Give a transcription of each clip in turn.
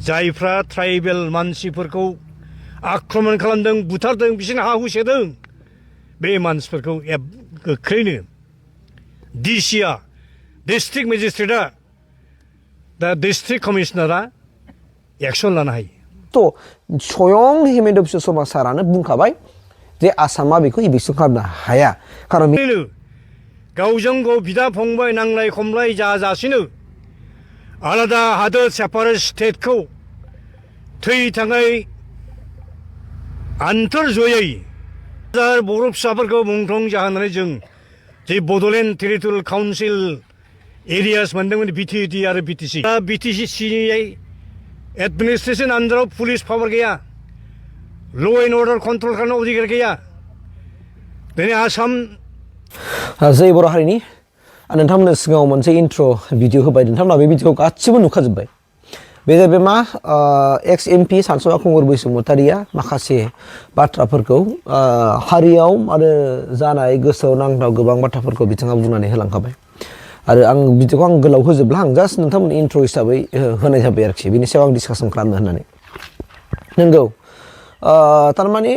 जायफ्रा ट्राइबेल मानसिफोरखौ आक्रमण खालामदों बुथारदों बिसोरनि हा हु सेदों बे मानसिफोरखौ गोख्रैनो डिसिआ डिस्ट्रिक्ट मेजिस्ट्रेटआ दा डिस्ट्रिक्ट कमिशनारा एक्शन लानो हायो तो स्वयं हिमन्त बिश्व शर्मा सारानो बुंखाबाय जे आसामा बेखौ इभिक्सन खालामनो हाया खारन गावजों गाव बिदा फंबाय नांलाय खमलाय जाजासिनो आलादा हादोर सेपारेट स्टेटखौ थै थाङै आन्तर्जयै बर' फिसाफोरखौ मुंख्लं जाहोनानै जों जे बड'लेण्ड टेरिटरियेल काउन्सिल एरियास मोनदोंमोन बिटिएडि आरो बिटिसि दा बिटिसि एडमिनिस्ट्रेशन आन्दाराव पुलिस पावार गैया ल' एन्ड अर्डार कन्ट्रल खालामनो अधिकार गैया दिनै आसाम जय बर' हारिनि नोंथांमोननो सिगाङाव मोनसे इन्ट्र भिडिअ होबाय नोंथांमोना बे भिडिअखौ गासिबो नुखाजोब्बाय बे जाहैबाय मा एक्स एमपि सानसुमा खुंगुर बैसोमुतारिया माखासे बाथ्राफोरखौ हारियाव आरो जानाय गोसोआव नांथाव गोबां बाथ्राफोरखौ बिथाङा बुंनानै होलांखाबाय आरो आं भिडिअखौ आं गोलाव होजोबला आं जास्ट नोंथांमोननि इन्ट्र हिसाबै होनाय जाबाय आरोखि बिनि सायाव आं डिसकासन खालामनो होननानै नंगौ थारमाने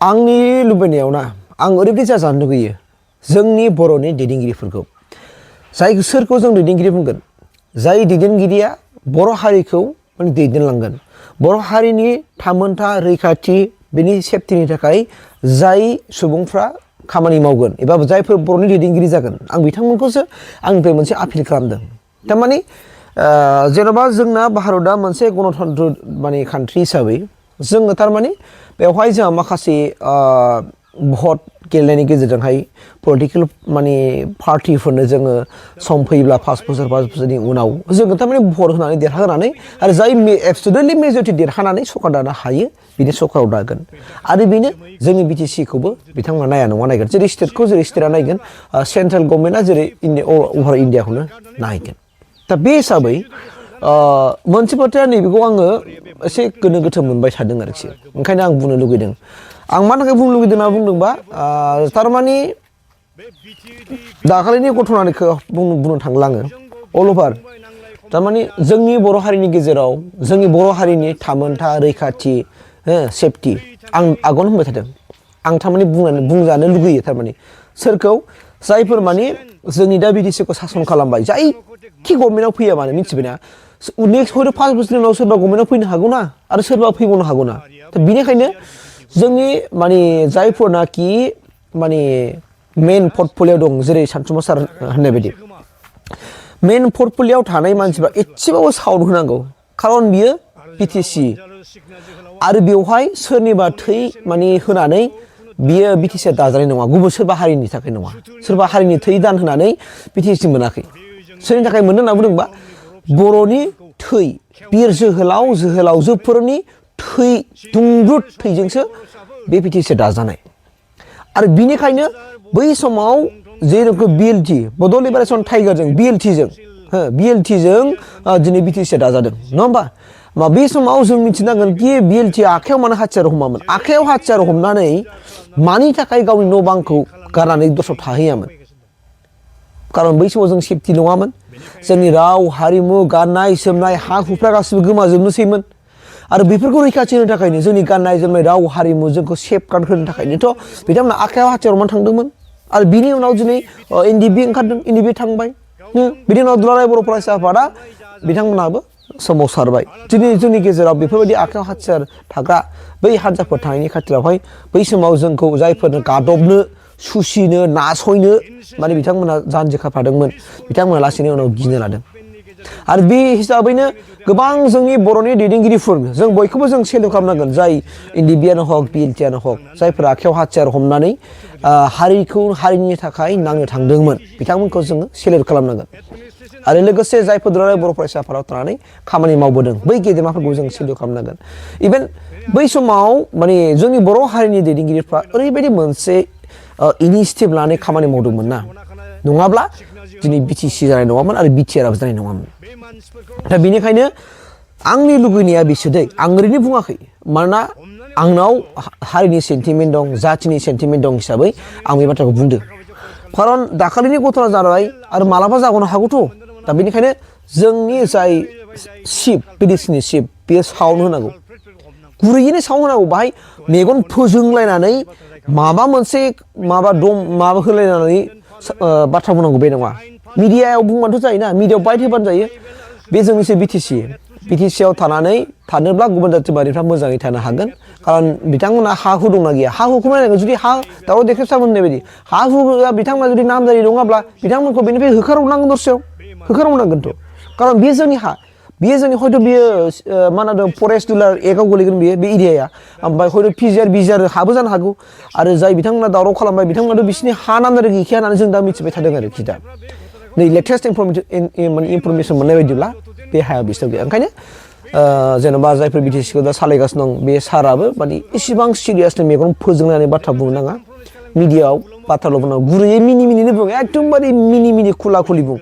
आंनि लुबैनायाव ना आं ओरैबायदि जाजानो लुगैयो जोंनि बर'नि दैदेनगिरिफोरखौ जाय सोरखौ जों दैदेनगिरि बुंगोन जाय दैदेनगिरिया बर' हारिखौ माने दैदेनलांगोन बर' हारिनि थामोनथा रैखाथि बेनि सेफटिनि थाखाय जाय सुबुंफ्रा खामानि मावगोन एबा जायफोर बर'नि दैदेनगिरि जागोन आं बिथांमोनखौसो आंनिफ्राय मोनसे आपिल खालामदों थारमाने जेन'बा जोंना भारतआ मोनसे गणतन्त्र माने कान्ट्रि हिसाबै जोङो थारमाने बेवहाय जोंहा माखासे भट गेलेनायनि गेजेरजोंहाय पलिटिकेल माने पार्टिफोरनो जोङो सम फैयोब्ला 5 बोसोरनि उनाव जोङो थारमाने भट होनानै देरहाहोनानै आरो जाय एबसुलुटलि मेजरिटि देरहानानै सरकार दानो हायो बिनि सरकाराव दागोन आरो बेनो जोंनि बिटिसिखौबो बिथांमोना नाया नङा नायगोन जेरै स्टेटखौ जेरै स्टेटआ नायगोन सेन्ट्रेल गभर्नमेन्टआ जेरै अभार इन्डियाखौनो नायगोन दा बे हिसाबै मोनसे बाथ्राया नैबेखौ आङो एसे गोनो गोथो मोनबाय थादों आरोखि ओंखायनो आं बुंनो लुगैदों आं मानि थाखाय बुंनो लुगैदों होनना बुंदोंबा थारमाने दाखालिनि घटनाखौ बुंनो थांला आङो अल अभार थारमाने जोंनि बर' हारिनि गेजेराव जोंनि बर' हारिनि थामोनथा रैखाथि सेफटि आं आगोलावनो होनबाय थादों आं थारमाने बुंजानो लुगैयो थारमाने सोरखौ जायफोर माने जोंनि दा बिटिसिखौ सासन खालामबाय जायखि गभर्नमेन्टआव फैया मानो मिथिबायना नेक्स्ट हयथ' 5 बोसोरनि उनाव सोरबा गभर्नमेन्टआव फैनो हागौ ना आरो सोरबा फैबावनो हागौ ना दा बिनिखायनो जोंनि माने जायफोरनाखि माने मेन पर्टफलिय' दं जेरै सानसुमा सार होननाय बायदि मेन पर्टफलिय'आव थानाय मानसिफ्रा एसेबाबो साउन्ड होनांगौ खारन बियो बिटिसि आरो बेवहाय सोरनिबा थै माने होनानै बियो बिटिसिआ दाजानाय नङा गुबुन सोरबा हारिनि थाखाय नङा सोरबा हारिनि थै दान होनानै बिटिसि मोनाखै सोरनि थाखाय मोनो होनना बुंदोंबा बर'नि थै बिर जोहोलावजोफोरनि थै दुंब्रुद थैजोंसो बे बिटिसिआ दाजानाय आरो बिनिखायनो बै समाव जेरखम बिएलटि बड' लिबारेसन टाइगारजों बिएलटिजों दिनै बिटिसिआ दाजादों नङा होमबा बे समाव जों मिथिनांगोन कि बिएलटिआ आखायाव मानो हाथियार हमामोन आखायाव हाथियार हमनानै मानि थाखाय गावनि न' बांखौ गारनानै दस्रायाव थाहैयामोन खारन बै समाव जों सेफटि नङामोन जोंनि राव हारिमु गाननाय जोमनाय हा हुफ्रा गासिबो गोमाजोबनोसैमोन आरो बेफोरखौ रैखाथि होनो थाखायनो जोंनि गाननाय जोमनाय राव हारिमु जोंखौ सेफगार्ड होनो थाखायनोथ' बिथांमोना आखायाव हाथियार हमनानै थांदोंमोन आरो बिनि उनाव दिनै एनडिबि ओंखारदों एनडिबि थांबाय बिनि उनाव दुलाराय बर' फरायसा आफादा बिथांमोनाबो सोमावसारबाय दिनै जोंनि गेजेराव बेफोरबायदि आखायाव हाथियार थाग्रा बै हान्जाफोर थानायनि खाथिरावहाय बै समाव जोंखौ जायफोरनो गादबनो सुसिनो नासयनो माने बिथांमोना जानजि खाफ्रादोंमोन बिथांमोना लासैनो उनाव गिनो लादों आरो बे हिसाबैनो गोबां जोंनि बर'नि दैदेनगिरिफोर जों बयखौबो जों सेलुट खालामनांगोन जाय एनडिबिआनो हक बिएलटिआनो हक जायफोरा आखायाव हाथियार हमनानै हारिनि थाखाय नांनो थांदोंमोन बिथांमोनखौ जोङो सेलुट खालामनांगोन आरो लोगोसे जायफोर दुलाराय बर' फरायसा आफादाव थानानै खामानि मावबोदों बै गेदेमाफोरखौ जों सेलुट खालामनांगोन इभेन बै समाव माने जोंनि बर' हारिनि दैदेनगिरिफ्रा ओरैबायदि मोनसे इनिशिएटिभ लानानै खामानि मावदोंमोन ना नङाब्ला दिनै बिटिसि जानाय नङामोन आरो बिटिआरआबो जानाय नङामोन दा बेनिखायनो आंनि लुगैनाया बिसोदै आं ओरैनो बुङाखै मानोना आंनाव हारिनि सेन्टिमेन्ट दं जातिनि सेन्टिमेन्ट दं हिसाबै आं बे बाथ्राखौ बुंदों खारन दाखालिनि घटना जाबाय आरो मालाबा जागोनो हागौथ' दा बेनिखायनो जोंनि जाय शिप बिदेशिनि शिप बेयो साउन्ड होनांगौ गुरैयैनो साउन्ड होनांगौ बाहाय मेगन फोजोंलायनानै माबा मोनसे माबा होलायनानै बाथ्रा बुंनांगौ बे नङा मिडियायाव बुंबानोथ' जायोना मिडियायाव बाइट होबानो जायो बे जोंनिसो बिटिसि आव थानानै थानोब्ला गुबुन जाथि बारिफ्रा मोजाङै थानो हागोन खारन बिथांमोना हा हु दंना गैया हा हुखौ नायनांगोन जुदि हा दाउ देख्रेब साबोन होननाय बायदि हा हुआ बिथांमोना जुदि नामजारि नङाब्ला बिथांमोनखौ बेनिफ्राय होखारहरनांगोन दस्रायाव होखारहरनांगोनथ' खारन बेयो जोंनि हा बेयो जोंनि हयथ' बियो मा होनना दं फरेस्ट रुलार एक्टआव गोलैगोन बियो बे एरियाया ओमफ्राय हयथ' पिजिआर बिजिआर हाबो जानो हागौ आरो जाय बिथांमोना दावराव खालामबाय बिथांमोनाथ' बिसिनि हा नामजारि गैखाया होननानै जों दा मिथिबाय थादों आरोखि दा नै लेटेस्ट इनफरमेसन मोननाय बायदिब्ला बे हाया बिसिनाव गैया ओंखायनो जेन'बा जायफोर बिटिसिखौ दा सालायगासिनो दं बे साराबो माने इसेबां सिरियासलि मेगन फोजोंनानै बाथ्रा बुंनो नाङा मिडियायाव बाथ्राल' बुंनांगौ गुरैयै मिनिनो बुं एकदमबारे मिनि खुला खुलि बुं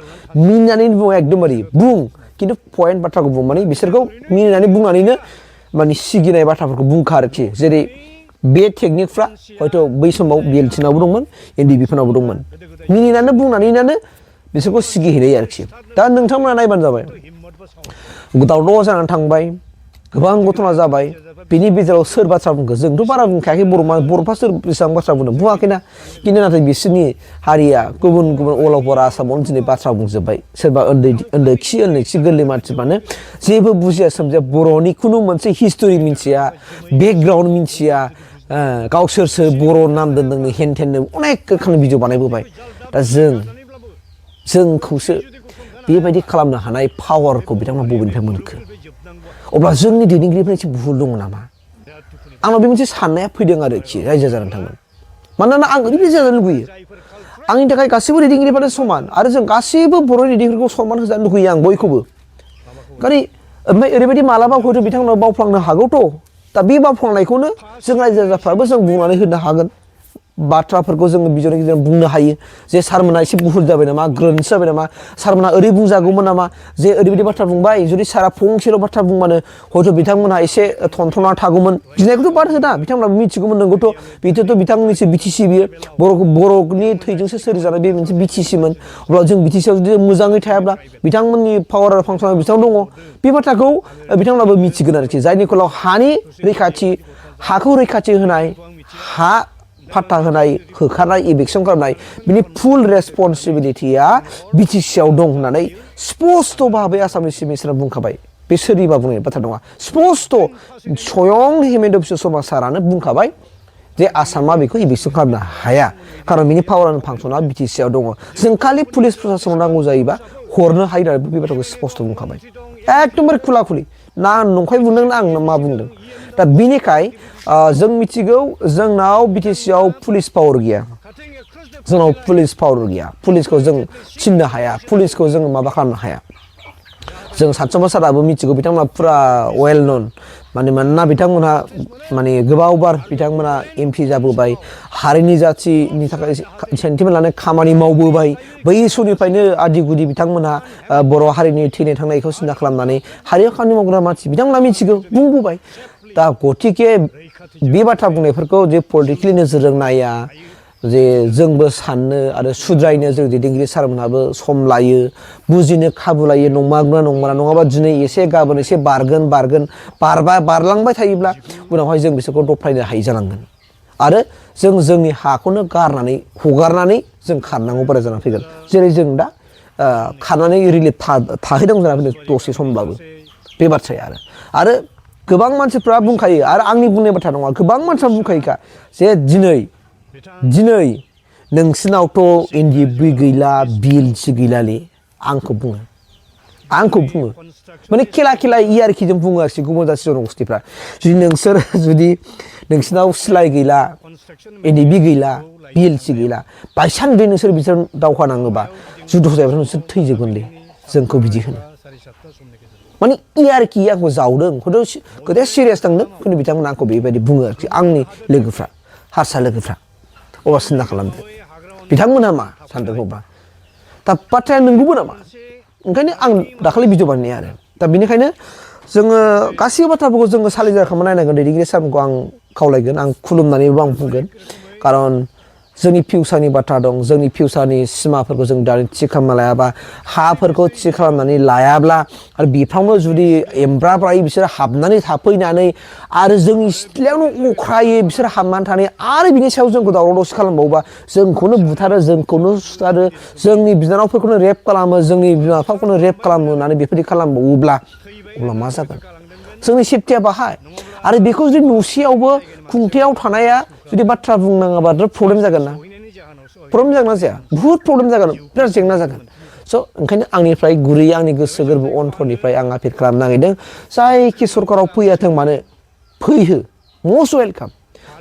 मिनिनानै बुं एकदमबारे बुं खिन्थु पइन्ट बाथ्राखौ बुं माने बिसोरखौ मिनिनानै बुंनानैनो माने सिगिनाय बाथ्राफोरखौ बुंखा आरोखि जेरै बे टेकनिकफ्रा हयथ' बै समाव बिएलटिनावबो दंमोन एनडिबिफोरनावबो दंमोन मिनिनानै बुंनानैनो बिसोरखौ सिगिहैनाय आरोखि दा नोंथांमोना नायबानो जाबाय दावराव जानानै थांबाय गोबां घटना जाबाय बिनि गेजेराव सोर बाथ्रा बुंखो जोंथ' बारा बुंखायाखै बर'फ्रा सोर बेसेबां बाथ्रा बुंदों बुङाखैना खिन्थु नाथाय बिसोरनि हारिया गुबुन अल अभार आसामावनो दिनै बाथ्रा बुंजोब्बाय सोरबा उन्दै खि गोरलै मानसिफ्रानो जेबो बुजिया सोमजिया बर'नि खुनु मोनसे हिस्टरि मिथिया बेकग्राउन्ड मिथिया गावसोर सोर बर' नाम दोनदोंनो हेन थेननो अनेक रोखोमनि भिडिअ बानायबोबाय दा जोंखौसो बेबायदि खालामनो हानाय पावारखौ बिथांमोना बबेनिफ्राय मोनखो अब्ला जोंनि दैदेनगिरिफोरा एसे भुल दङ नामा आंनाव बे मोनसे साननाया फैदों आरोखि रायजो जानानै थांमोन मानोना आं ओरैबायदि जानो लुगैयो आंनि थाखाय गासैबो दैदेनगिरिफ्रानो समान आरो जों गासैबो बर' दैदेनगिरिखौ समान होजानो लुगैयो आं बयखौबो ओमफ्राय ओरैबायदि मालाबा हयथ' बिथांमोना बावफ्लांनो हागौथ' दा बे बावफ्लांनायखौनो जों रायजो राजाफ्राबो जों बुंनानै होनो हागोन बाथ्राफोरखौ जोङो बिजौनि गेजेरजों बुंनो हायो जे सारमोना एसे भुल जाबाय नामा गोरोन्थि जाबाय नामा सारमोना ओरै बुंजागौमोन नामा जे ओरैबायदि बाथ्रा बुंबाय जुदि सारा फंसेल' बाथ्रा बुंबानो हयथ' बिथांमोनहा एसे थनथना थागौमोन गिनायखौथ' बाद होना बिथांमोनाबो मिथिगौमोन नंगौथ' बेथ' बिथांमोननिसो बिटिसि बियो बर'नि थैजोंसो सोरजिजानाय बे मोनसे बिटिसिमोन अब्ला जों बिटिसिआव जुदि मोजाङै थायाब्ला बिथांमोननि पावार आरो फांसना बेसेबां दङ बे बाथ्राखौ बिथांमोनाबो मिथिगोन आरोखि जायनि फलाव हानि रैखाथि हाखौ रैखाथि होनाय हा फाट्टा होनाय होखारनाय इभिकसन खालामनाय बिनि फुल रेसपन्सिबिलिटिया बिटिसिआव दं होननानै स्पस्ट' भाबै आसामनि चिफ मिनिस्टारा बुंखाबाय बे सोरनिबा बुंनाय बाथ्रा नङा स्पस्ट' स्वयं हिमेन्त बिश्व शर्मा सारानो बुंखाबाय जे आसामा बेखौ इभिकसन खालामनो हाया खारन बिनि पावार आरो फांसना बिटिसिआव दङ जों खालि पुलिस प्रसासनाव नांगौ जायोबा हरनो हायो आरो बे बाथ्राखौ स्पस्ट' बुंखाबाय एकदमबारे खुला खुलि ना आं नंखाय बुंदों ना आं मा बुंदों दा बिनिखाय जों मिथिगौ जोंनाव बिटिसिआव पुलिस पावार गैया जोंनाव पुलिस पावार गैया पुलिसखौ जों थिननो हाया पुलिसखौ जों माबा खालामनो हाया जों सातस'मा साराबो मिथिगौ बिथांमोना फुरा वेल नन मानोना बिथांमोनहा गोबाव बार बिथांमोना एमपि जाबोबाय हारिनि जाथिनि थाखाय सेन्टिमेन्ट लानाय खामानि मावबोबाय बै समनिफ्रायनो आदि गुदि बिथांमोनहा बर' हारिनि थैनाय थांनायखौ सिन्था खालामनानै हारियाव खामानि मावग्रा मानसि बिथांमोना मिथिगौ बुंबोबाय दा गतिके बे बाथ्रा बुंनायफोरखौ जे पलिटिकेलि नोजोरजों नाया जे जोंबो साननो आरो सुद्रायनो जों दैदेनगिरि सारमोनहाबो सम लायो बुजिनो खाबु लायो नंमारगौना नंमारा नङाबा दिनै एसे गाबोन एसे बारलांबाय थायोब्ला उनावहाय जों बिसोरखौ दबथायनो हायि जालांगोन आरो जों जोंनि हाखौनो हगारनानै जों खारनांगौ बारा जानानै फैगोन जेरै जों दा खारनानै रिलिफ थाहैनांगौ जानानै फैदों दसे समब्लाबो बे बाथ्राया आरो गोबां मानसिफ्रा बुंखायो आरो आंनि बुंनाय बाथ्रा नङा गोबां मानसिफ्रा बुंखायोखा जे दिनै नोंसिनावथ' एनडिएफबि गैला बिएलटि गैलालै आंखौ बुङो माने खेला इयारखिजों बुङो आरोखि गुबुन जाथि जनगोष्ठीफ्रा जुदि नोंसिनाव सिलाय गैला एनडिएफबि गैला बिएलटि गैला बायसान्स नोंसोर बिसोर दावहा नाङोबा जुद्ध जायोब्ला नोंसोर थैजोबगोनलै जोंखौ बिदि होनो माने इयारखि आंखौ जावदों खोथाया सिरियास थांदों खिन्थु बिथांमोना आंखौ बेबायदि बुङो आरोखि आंनि लोगोफ्रा हारसा लोगोफ्रा अब्ला सिन्था खालामदो बिथांमोनहा मा सानदों अब्ला दा बाथ्राया नंगौबो नामा ओंखायनो आं दाखालि भिडिअ बानायनाया आरो दा बेनिखायनो जोङो गासैबो बाथ्राफोरखौ जोङो सालिजाखांना नायनांगोन दैदेनगिरि सारमोनखौ आं खावलायगोन आं खुलुमनानैबो आं बुंगोन खारन जोंनि फिउचारनि बाथ्रा दं जोंनि फिउचारनि सिमाफोरखौ जों दानि थि खालामना लायाबा हाफोरखौ थि खालामनानै लायाब्ला आरो बिफ्रावनो जुदि एमब्राफ्राय बिसोर हाबनानै थाफैनानै आरो जोंनि सिथ्लायावनो अख्रायै बिसोर हाबनानै थानाय आरो बिनि सायाव जोंखौ दावराव दावसि खालामबावोबा जोंखौनो बुथारो जोंखौनो सुथारो जोंनि बिनानावफोरखौनो रेप खालामो जोंनि बिमा बिफाखौनो रेप खालामो होननानै बेफोरदि खालामबावोब्ला अब्ला मा जागोन जोंनि सेफटिया बाहाय आरो बेखौ जुदि न'सेयावबो खुंथायाव थानाया जुदि बाथ्रा बुंनाङाबा प्रब्लेम जागोन ना प्रब्लेम जागोन ना जाया बुहुत प्रब्लेम जागोन बिराद जेंना जागोन स' ओंखायनो आंनिफ्राय गुरैयै आंनि गोसो गोरबो अनफोरनिफ्राय आं आपिल खालामनो नागिरदों जायखि सरकाराव फैयाथों मानो फैहो मस्ट वेलकाम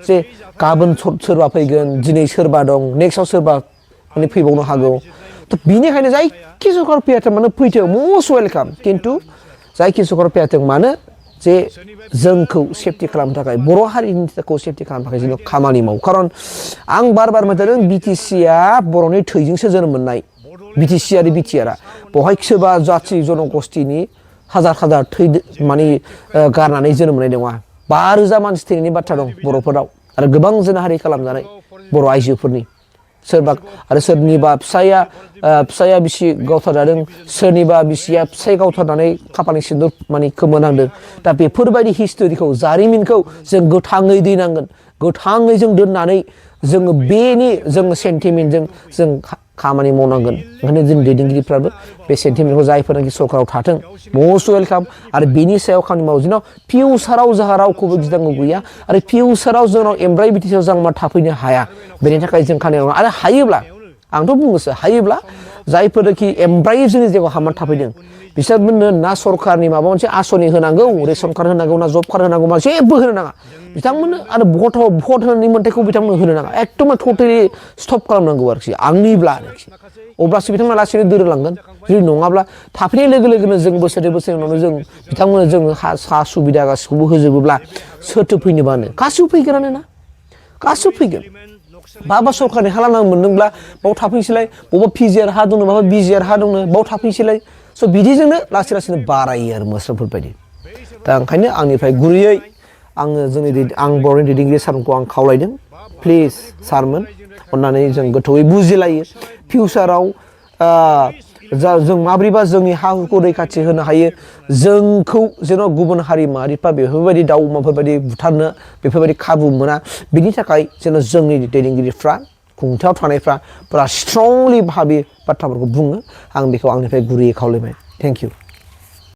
जे गाबोन सोरबा फैगोन दिनै सोरबा दं नेक्स्टआव सोरबा माने फैबावनो हागौ थ' बिनिखायनो जायखि सरकार फैयाथों मानो फैथों मस्ट वेलकाम खिन्थु जायखि सरकार फैयाथों मानो जे जोंखौ सेफटि खालामनो थाखाय बर' हारिनि थाखाय सेफटि खालामनो थाखाय जों खामानि मावो खारन आं बार मोनथारदों बिटिसिआ बर'नि थैजोंसो जोनोम मोननाय बिटिसि आरो बिटिआरआ बेवहाय सोरबा जाथि जनगस्थिनि हाजार थै माने गारनानै जोनोम मोननाय नङा 5,000 मानसि थैनायनि बाथ्रा दं बर'फोराव आरो गोबां जिनाहारि खालामजानाय बर' आइजोफोरनि सोरबा आरो सोरनिबा फिसाया बिसि गावथारजादों सोरनिबा बिसिया फिसाय गावथारनानै खाफालनि सिन्दुर माने खोमोनांदों दा बेफोरबायदि हिस्ट'रिखौ जारिमिनखौ जों गोथाङै दैनांगोन गोथाङै जों दोननानै जोङो बेनि जोङो सेन्टिमेन्टजों जों खामानि मावनांगोन ओंखायनो जों दैदेनगिरिफ्राबो बे सेन्टिमेन्टखौ जायफोरनाखि सरकाराव थाथों मस्ट वेलकाम आरो बेनि सायाव खामानि मावो जोंनाव फिउचाराव जोंहा रावखौबो गिनांगौ गैया आरो फिउचाराव जोंनाव एमब्राय बिटिसिआव जों मा थाफैनो हाया बेनि थाखाय जों खामानि मावो आरो हायोब्ला आंथ' बुङोसो हायोब्ला जायफोरनाखि एमब्राय जोंनि जायगायाव हाबनानै थाफैदों बिसोरनो ना सरकारनि माबा मोनसे आसनि होनांगौ रेसन कार्ड होनांगौ ना जब कार्ड होनांगौ मा जेबो होनो नाङा बिथांमोननो आरो भट होनायनि मोन्थायखौ बिथांमोननो होनो नाङा एकदम टटेलि स्टप खालामनांगौ आरोखि आंनिब्ला आरोखि अब्लासो बिथांमोना लासैनो दोरोदलांगोन जुदि नङाब्ला थाफैनाय लोगो लोगोनो जों बोसोरसे उनावनो जों बिथांमोननो जों सा सुबिदा गासिखौबो होजोबोब्ला सोरथो फैनो बानो गासिबो फैगोनानो ना गासिबो फैगोन बा सरकारनि हा लाना मोनदोंब्ला बाव थाफैसैलाय बबेबा पिजिआर हा दंनो माबा बिजिआर हा दंनो बाव थाफैसैलाय स' बिदिजोंनो लासै लासैनो बारायो आरो मोस्रोमफोर बायदि दा ओंखायनो आंनिफ्राय गुरैयै आङो आं बर'नि दैदेनगिरि सारमोनखौ आं खावलायदों प्लिज सारमोन अन्नानै जों गोथौयै बुजिलायो फिउचाराव जों माब्रैबा जोंनि हा हुखौ रैखाथि होनो हायो जोंखौ जेन' गुबुन हारि माहारिफ्रा बेफोरबायदि दाउ अमाफोरबायदि बुथारनो बेफोरबायदि खाबु मोना बिनि थाखाय जेन' जोंनि दैदेनगिरिफ्रा खुंथायाव थानायफ्रा फुरा स्ट्रंलि भाबे बाथ्राफोरखौ बुङो आं बेखौ आंनिफ्राय गुरैयै खावलायबाय थेंक इउ